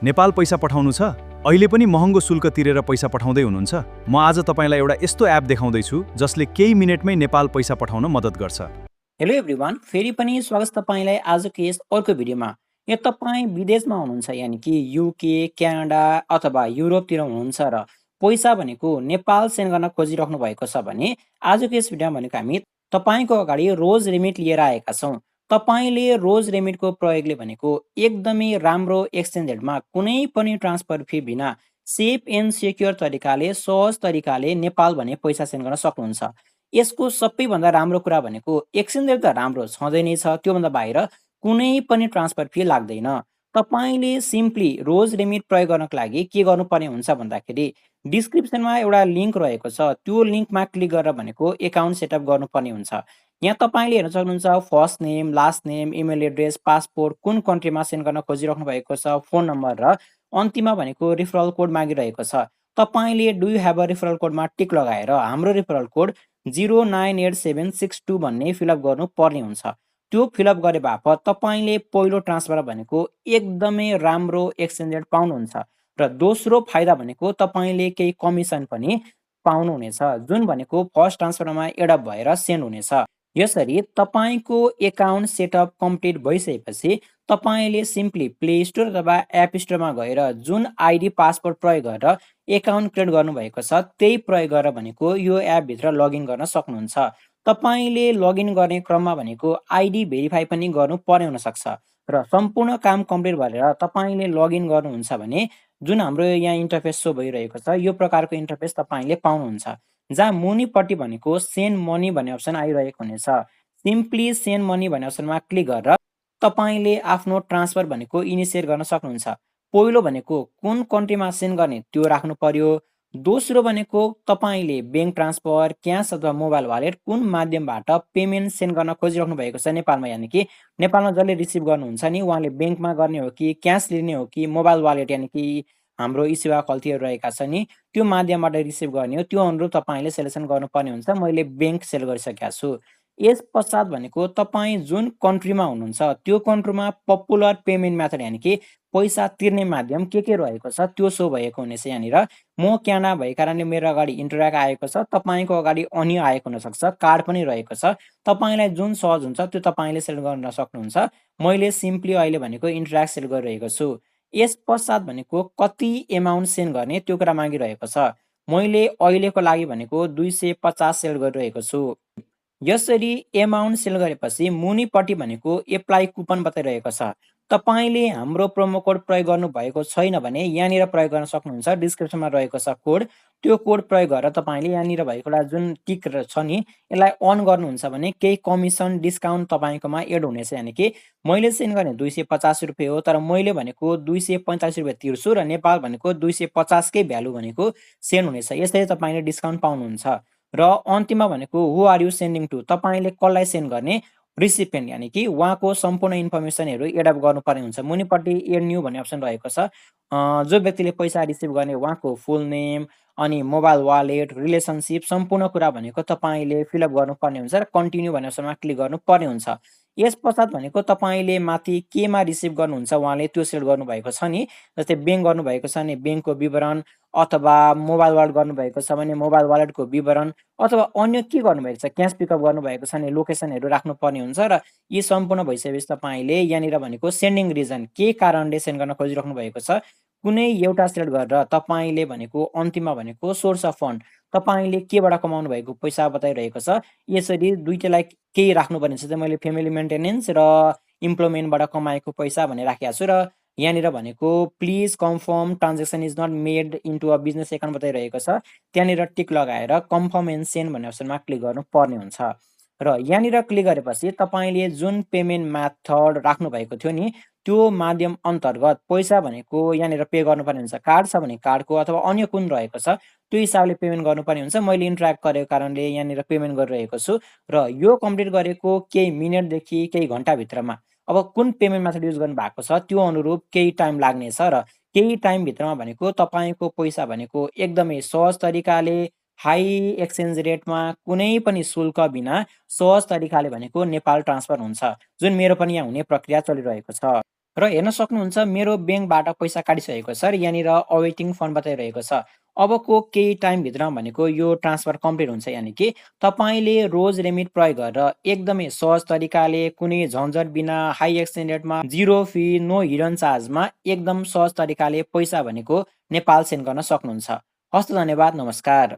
नेपाल पैसा पठाउनु छ? अहिले पनि महँगो शुल्क तिरेर पैसा पठाउँदै हुनुहुन्छ? म आज तपाईँलाई एउटा यस्तो एप देखाउँदैछु जसले केही मिनेटमै नेपाल पैसा पठाउन मद्दत गर्छ। हेलो एभ्रिवान, फेरि पनि स्वागत तपाईँलाई आजको यस अर्को भिडियोमा। यो तपाईँ विदेशमा हुनुहुन्छ, यानि कि युके, क्यानाडा अथवा युरोपतिर हुनुहुन्छ र पैसा भनेको नेपाल सेन्ड गर्न खोजिराख्नु भएको छ भने आजको यस भिडियोमा भनेको हामी तपाईँको अगाडि रोज रेमिट लिएर आएका छौँ। तपाईँले रोज रेमिटको प्रयोगले भनेको एकदमै राम्रो एक्सचेन्ज रेटमा कुनै पनि ट्रान्सफर फी बिना सेफ एन्ड सेक्योर तरिकाले सहज तरिकाले नेपाल भने पैसा सेन्ड गर्न सक्नुहुन्छ। यसको सबैभन्दा राम्रो कुरा भनेको एक्सचेन्ज रेट त राम्रो छँदै नै छ, त्योभन्दा बाहिर कुनै पनि ट्रान्सफर फी लाग्दैन। तपाईँले सिम्पली रोज रेमिट प्रयोग गर्नको लागि के गर्नुपर्ने हुन्छ भन्दाखेरि डिस्क्रिप्सनमा एउटा लिङ्क रहेको छ, त्यो लिङ्कमा क्लिक गरेर भनेको एकाउन्ट सेटअप गर्नुपर्ने हुन्छ। यहाँ तपाईँले हेर्न सक्नुहुन्छ first name, last name, email address, passport, कुन कन्ट्रीमा सेन्ड गर्न खोजिराख्नु भएको छ, फोन नम्बर र अन्तिममा भनेको रिफरल कोड मागिरहेको छ। तपाईँले do you have a referral कोडमा टिक लगाएर हाम्रो रिफरल कोड 098762 भन्ने फिलअप गर्नुपर्ने हुन्छ। त्यो फिलअप गरे बापत तपाईँले पहिलो ट्रान्सफर भनेको एकदमै राम्रो एक्सचेन्ज रेट पाउनुहुन्छ र दोस्रो फाइदा भनेको तपाईँले केही कमिसन पनि पाउनुहुनेछ, जुन भनेको फर्स्ट ट्रान्सफरमा एड अप भएर सेन्ड हुनेछ। यसरी तपाईँको एकाउन्ट सेटअप कम्प्लिट भइसकेपछि तपाईँले सिम्पली प्ले स्टोर अथवा एप स्टोरमा गएर जुन आइडी पासवर्ड प्रयोग गरेर एकाउन्ट क्रिएट गर्नुभएको छ त्यही प्रयोग गरेर भनेको यो एपभित्र लगइन गर्न सक्नुहुन्छ। तपाईँले लगइन गर्ने क्रममा भनेको आइडी भेरिफाई पनि गर्नुपर्ने हुनसक्छ र सम्पूर्ण काम कम्प्लिट गरेर तपाईँले लगइन गर्नुहुन्छ भने जुन हाम्रो यहाँ इन्टरफेस सो भइरहेको छ यो प्रकारको इन्टरफेस तपाईँले पाउनुहुन्छ, जहाँ मुनिपट्टि भनेको सेन्ड मनी भन्ने अप्सन आइरहेको हुनेछ। सिम्पली सेन्ड मनी भन्ने अप्सनमा क्लिक गरेर तपाईँले आफ्नो ट्रान्सफर भनेको इनिसिएट गर्न सक्नुहुन्छ। पहिलो भनेको कुन कन्ट्रीमा सेन्ड गर्ने त्यो राख्नु पर्यो। दोस्रो भनेको तपाईँले ब्याङ्क ट्रान्सफर, क्यास अथवा मोबाइल वालेट कुन माध्यमबाट पेमेन्ट सेन्ड गर्न खोजिराख्नु भएको छ नेपालमा, यानि कि नेपालमा जसले रिसिभ गर्नुहुन्छ नि उहाँले ब्याङ्कमा गर्ने हो कि क्यास लिने हो कि मोबाइल वालेट यानि कि हाम्रो ई सेवा खल्तीहरू रहेका छन् नि त्यो माध्यमबाट रिसिभ गर्ने हो, त्यो अनुरूप तपाईँले सेलेक्सन गर्नुपर्ने हुन्छ। मैले ब्याङ्क सेलेक्ट गरिसकेको छु। यस पश्चात भनेको तपाईँ जुन कन्ट्रीमा हुनुहुन्छ त्यो कन्ट्रीमा पपुलर पेमेन्ट मेथड यानि कि पैसा तिर्ने माध्यम के रहेको छ त्यो सो भएको हुनेछ। यहाँनिर म क्यानाडा भएको कारणले मेरो अगाडि इन्टरएक्ट आएको छ, तपाईँको अगाडि अनि आएको हुनसक्छ, कार्ड पनि रहेको छ। तपाईँलाई जुन सहज हुन्छ त्यो तपाईँले सेलेक्ट गर्न सक्नुहुन्छ। मैले सिम्पली अहिले भनेको इन्टरएक्ट सेलेक्ट गरिरहेको छु। यस पश्चात भनेको कति एमाउन्ट सेन्ड गर्ने त्यो कुरा मागिरहेको छ। मैले अहिलेको लागि भनेको 250 सेलेक्ट गरिरहेको छु। यसरी एमाउन्ट सेल गरेपछि मुनिपट्टि भनेको एप्लाई कुपन बताइरहेको छ। तपाईँले हाम्रो प्रोमो कोड प्रयोग गर्नु भएको छैन भने यहाँनिर प्रयोग गर्न सक्नुहुन्छ, डिस्क्रिप्सनमा रहेको छ कोड, त्यो कोड प्रयोग गरेर तपाईँले यहाँनिर भएकोलाई जुन टिक छ नि यसलाई अन गर्नुहुन्छ भने केही कमिसन डिस्काउन्ट तपाईँकोमा एड हुनेछ। यानि कि मैले सेन्ड गर्ने 250 रुपियाँ हो, तर मैले भनेको 245 रुपियाँ तिर्छु र नेपाल भनेको 250 कै भ्यालु भनेको सेन्ड हुनेछ। यसरी तपाईँले डिस्काउन्ट पाउनुहुन्छ। र अन्तिममा भनेको हु आर यु सेन्डिङ टु, तपाईँले कसलाई सेन्ड गर्ने, रिसिपेन्ट यानि कि उहाँको सम्पूर्ण इन्फर्मेसनहरू एड अप गर्नुपर्ने हुन्छ। मुनिपट्टि एड न्यू भन्ने अप्सन रहेको छ। जो व्यक्तिले पैसा रिसिभ गर्ने उहाँको फुल नेम अनि मोबाइल वालेट, रिलेसनसिप सम्पूर्ण कुरा भनेको तपाईँले फिलअप गर्नुपर्ने हुन्छ र कन्टिन्यू भन्ने अप्सनमा क्लिक गर्नुपर्ने हुन्छ। यस पश्चात भनेको तपाईँले माथि केमा रिसिभ गर्नुहुन्छ उहाँले त्यो सेलेक्ट गर्नुभएको छ नि, जस्तै ब्याङ्क गर्नुभएको छ भने ब्याङ्कको विवरण, अथवा मोबाइल वालेट गर्नुभएको छ भने मोबाइल वालेटको विवरण, अथवा अन्य के गर्नुभएको छ क्यास पिकअप गर्नुभएको छ भने लोकेसनहरू राख्नुपर्ने हुन्छ। र यी सम्पूर्ण भइसकेपछि तपाईँले यहाँनिर भनेको सेन्डिङ रिजन के कारणले सेन्ड गर्न खोजिराख्नु भएको छ कुनै एउटा सेलेक्ट गरेर तपाईँले भनेको अन्तिममा भनेको सोर्स अफ फन्ड तपाईँले केबाट कमाउनु भएको पैसा बताइरहेको छ। यसरी दुईटैलाई केही राख्नुपर्ने हुन्छ। मैले फ्यामिली मेन्टेनेन्स र इम्प्लोइमेन्टबाट कमाएको पैसा भनेर राखेको छु र यहाँनिर भनेको please confirm transaction is not made into a business account बताइरहेको छ। त्यहाँनिर टिक लगाएर कन्फर्म एन्ड सेन्ड भन्ने अप्सनमा क्लिक गर्नुपर्ने हुन्छ। र यहाँनिर क्लिक गरेपछि तपाईँले जुन पेमेन्ट मेथड राख्नु भएको थियो नि त्यो माध्यम अन्तर्गत पैसा भनेको यहाँनिर पे गर्नुपर्ने हुन्छ। कार्ड छ भने कार्डको अथवा अन्य कुन रहेको छ त्यो हिसाबले पेमेन्ट गर्नुपर्ने हुन्छ। मैले इन्टरेक्ट गरेको कारणले यहाँनिर पेमेन्ट गरिरहेको छु र यो कम्प्लिट गरेको केही मिनटदेखि केही घन्टाभित्रमा अब कुन पेमेन्ट मेथड युज गर्नु भएको छ त्यो अनुरूप केही टाइम लाग्नेछ र केही टाइमभित्रमा भनेको तपाईँको पैसा भनेको एकदमै सहज तरिकाले हाई एक्सचेन्ज रेटमा कुनै पनि शुल्क बिना सहज तरिकाले भनेको नेपाल ट्रान्सफर हुन्छ, जुन मेरो पनि यहाँ हुने प्रक्रिया चलिरहेको छ। र हेर्न सक्नुहुन्छ मेरो ब्याङ्कबाट पैसा काटिसकेको छ र यहाँनिर अवेटिङ फन्ड बताइरहेको छ। अबको केही टाइमभित्र भनेको यो ट्रान्सफर कम्प्लिट हुन्छ, यानि कि तपाईँले रोज रेमिट प्रयोग गरेर एकदमै सहज तरिकाले कुनै झन्झट बिना हाई एक्सचेन्ज रेटमा 0 फी नो हिडन चार्जमा एकदम सहज तरिकाले पैसा भनेको नेपाल सेन्ड गर्न सक्नुहुन्छ। हस्त धन्यवाद, नमस्कार।